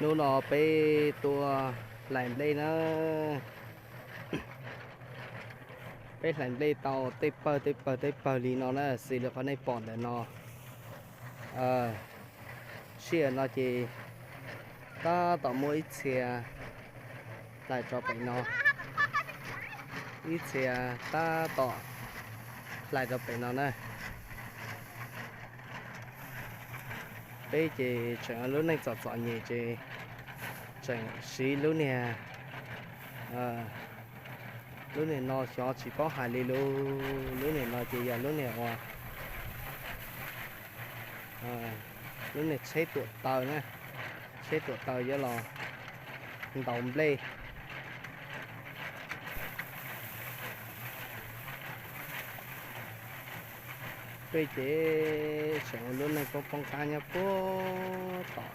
Hnub no peb tuaj hlais nplej na. Peb hlais nplej tau tej pawg tej pawg tej pawg li no na, xws li qhov nej pom ntawm no. Sij hawm no ces tab tom muaj ib txhia hlais rau pem no, ib txhia tab tom hlais rau pem no na. Peb ces tseem lub neej txom txom nyem ces tseem siv lub niag, lub niag no xyov tsis paub hais li lub, lub niag no ces yog lub niag uas, lub niag tsheb tuam taws na, tsheb tuam taws yuav los ntaus nplej. Peb ces tseem ua lub neej poob poob qab nyob puag tom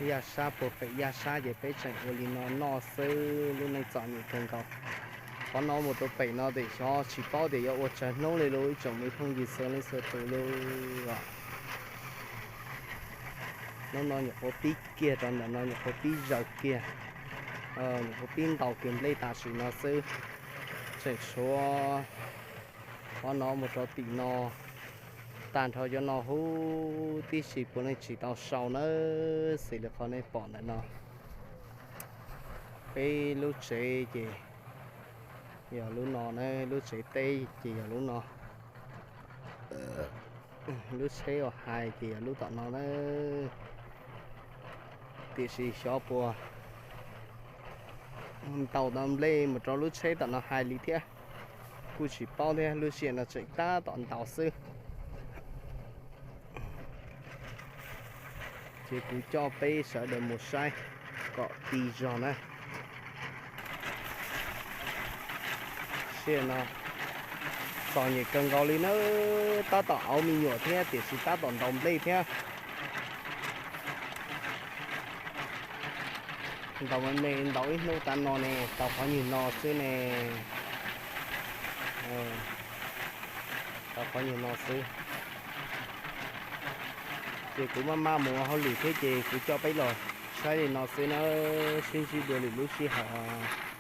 yaj sab, puag pem yaj sab ces peb tseem ua li no noj xwb, lub neej txom nyem kawg nkaus. Qhov no mus rau pem no ces xyov tsis paub tias yuav ua tsawg hnub li lub, ib tsoom me phooj ywg txhua leej txhua tus lub. Hnub no nyuam qhuav pib kiag rau ntawm no, nyuam qhuav pib zaws kiag, nyuam qhuav pib ntaus kiag nplej tam sim no xwb. Tseem tshuav qhov no mus rau tim no, tag nrho cov no huv tib si puav leej tsis tau sau nawb, xws li qhov nej pom ntawm no. Peb lub tsev ces yog lub no na, lub tsev teb ces yog lub no. Lub tsheb uas hais ces yog lub tom no na. Tiam sis xyov puas ntaus tau nplej mus rau lub tsheb tom no hais li thiab, kuj tsis paub thiab, lub sij hawm no tseem tab tom ntaus xwb. Ces kuv coj peb sawv daws mus saib kom ti zog na. Sij hawm no txom nyem kawg nkaus li na, tab tom auv me nyuam thiab tiam sis tab tom ntaus nplej thiab. Ntaus me me ntaus ib hnub tas no ne, tau qhov nyuag no xwb ne. Tau qhov nyuag no xwb. Ces kuv maj maj mus ua hauj lwm thiab ces kuv coj peb los saib li no xwb na, sib ntsib dua lwm lub sij hawm os.